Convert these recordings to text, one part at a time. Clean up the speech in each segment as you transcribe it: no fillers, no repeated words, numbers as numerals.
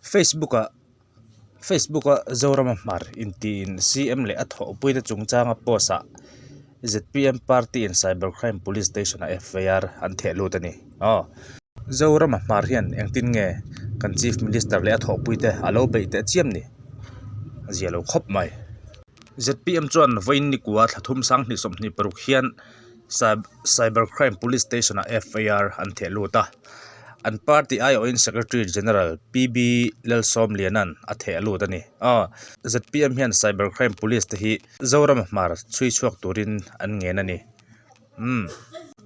Facebook-ah Facebook-a Zorama Hmar intiin CM leh a thawhpuina chungchanga post-ah zpm party-in Cyber Crime Police Station-ah FIR an theh lut a ni. Aw. Zorama Hmar hian engtin nge kan Chief Minister leh a thawhpuite a lo beih teh chiam ni? A zia lo khawp mai. Zpm chuan vawiin nikua thla thum 2026 hian Cyber Crime Police Station-ah FIR an theh lut a. An party aiawhin Secretary General PB Lalsawmliana'n a theh lut a ni. Aw, zpm hian Cyber Crime Police te hi Zorama Hmar chhui chhuak turin an ngen a ni. Umm.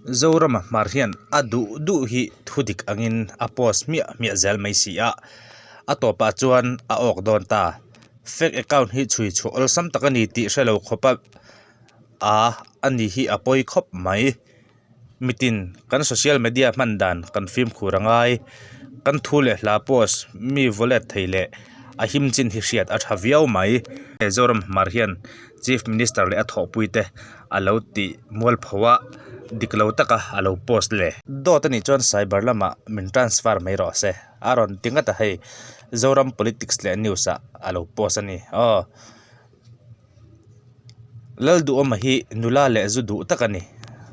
Zorama Hmar hian a duh duh hi thu dik angin a post hmiah hmiah zel mai si a, a tawpah chuan a awk dawn ta. Fake account hi chhui chhuah awlsam tak a ni tih hre lo khawpa a a ni hi a pawi khawp mai. Mitin kan social media hman dan kan fimkhur a ngai. Kan thu leh hla post mi vawlet thei leh a him chin hi hriat a tha viau mai. Zoram Hmar hian Chief Minister leh a thawhpui te a lo tih mualpho a, dik lo taka a lo post le. Dawt a nih chuan cyber lamah min transfer mai rawh se a rawn ti ngat a hei Zoram politics leh news ah a lo post a ni aw. Lalduhawma hi nula leh zu duh tak a ni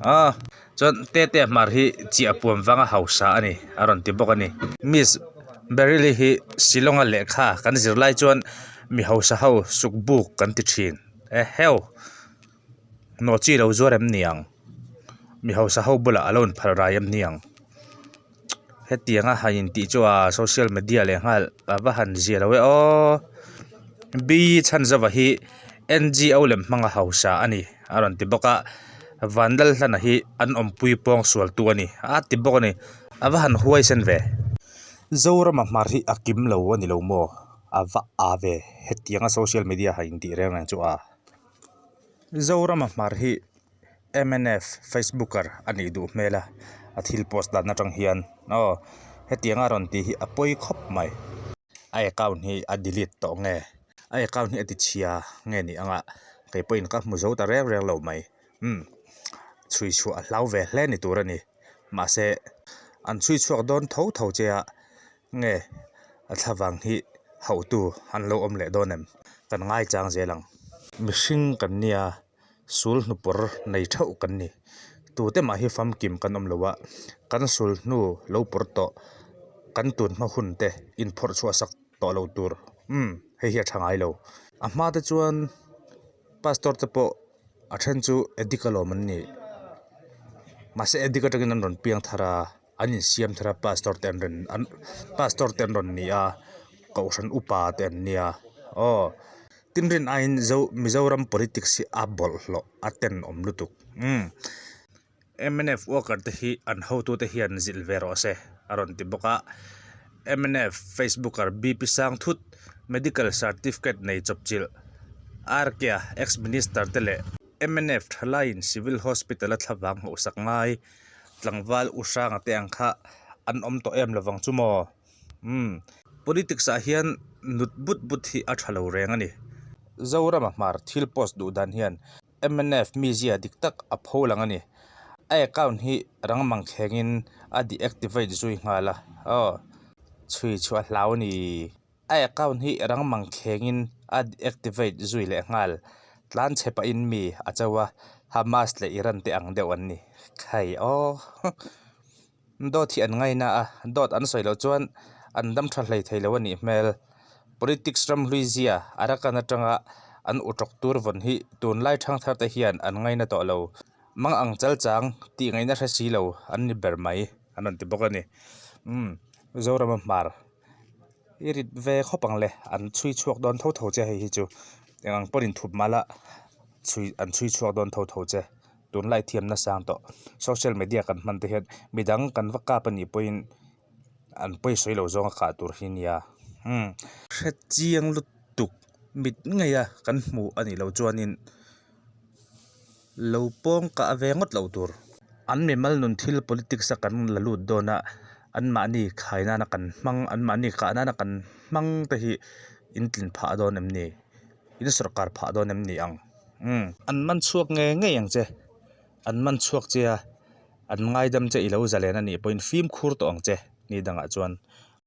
a chuan Tete Hmar hi chiah puam vanga hausa a ni a rawn ti bawk a ni. Miss Baryli hi Shillong-a lehkha kan zir lai chuan mi hausa ho suk buk kan ti thin e heu nawh chi lo zuar em ni ang mi hausa ho bulah a lo inphal rai em ni ang. Hetianga han intih chu a social media leh nghal a va han zia lo e aw B Chhanzova hi NGO lem hmanga hausa a ni a rawn ti bawk a Vanlalhlana hi an awmpui pawng sual tu a ni a ti bawk a ni a va han huai sen ve. Zorama hmar hi a kim lo a ni lo maw a va a ve hetianga social media han intih reng reng chu a Zorama hmar hi. Mnf facebooker a nih duh hmel a, a thil post dan atang hian aw hetiang a rawn tih hi a pawi khawp mai. A account hi a delete tawh nge a account hi a ti chhia nge ni anga kei pawhin ka hmu zo ta reng reng lo mai umm chhui chhuah a hlau ve hle ni tur a ni mahse an chhui chhuak dawn tho tho che a nge a thlavang hi hauhtu an lo awm leh dawn em kan ngaichang zel ang. Mihring kan nia. Sul hnu pawr nei theuh kan ni. Tute mah hi famkim kan awm lo a, kan sul hnu lo pawr tawh kan tun hma hun te inphawrh chhuah sak tawh lo tur umm hei hi a tha ngai lo. A hma te chuan pastor te pawh a then chu addict alawm an nih mahse addict atangin an rawn piang thar a. An insiam thar a pastor te an rawn an pastor te an rawn ni a kohhran upa te an nia aw tin rin aiin zo mizoram politics hi a bawlhhlawh a tenawm lutuk umm mnf worker te hi an hotute hian zilh ve rawh se a rawn ti bawk a mnf facebooker bp sang thut medical certificate nei chawpchilh RK a ex minister te leh mnf thalaiin civil hospital a thlavang hmuhsak ngai. Tlangval u hranga te ang kha an awm tawh em lovang chu maw? Umm. Politics ah hian nut but but hi a tha lo reng a ni. Zorama hmar thil post duh dan hian mnf mizia dik tak a pho lang a ni. A account hi rang mang thlengin a deactivate zui nghal a. Aw. Chhui chhuah hlau a ni. A account hi rang mang thlengin a deactivate zui leh nghal. Tlan chhe pahin mi a cho a, Hamas leh Iran te ang deuh an ni. Khai aw. Dawt hi an ngaina a, dawt an sawi loh chuan an dam tha hlei thei lo a nih hmel. Politics ram hlui zia Arakan atanga an utawk tur vawn hi tunlai thangthar te hian an ngaina tawh lo. Mang ang chal chang tih ngaihna hre si lo an ni ber mai an rawn ti bawk a ni. Umm Zorama hmar. I rit ve khawp ang le, an chhui chhuak dawn tho tho che hei hi chu eng ang pawhin thup mah la chhui an chhui chhuak dawn tho tho che tunlai thiamna sang tawh social media kan hman te hian midang kan va kap anih pawhin an pawi sawi lo zawnga kah tur hi nia umm hre chiang lutuk mit ngei a kan hmuh anih loh chuanin. Lo pawng kah ve ngawt loh tur. An mimal nun thil politics a kan la lut dawn a, anmahni khai nana kan hmang, anmahni kah nana kan hmang te hi in tlin phah dawn em ni? In sawrkar phah dawn em ni ang? Umm. An man chhuak ngei ngei ang che. An man chhuak che a, an ngaidam che i lo zalen a nih pawhin fimkhur tawh ang che ni dangah chuan.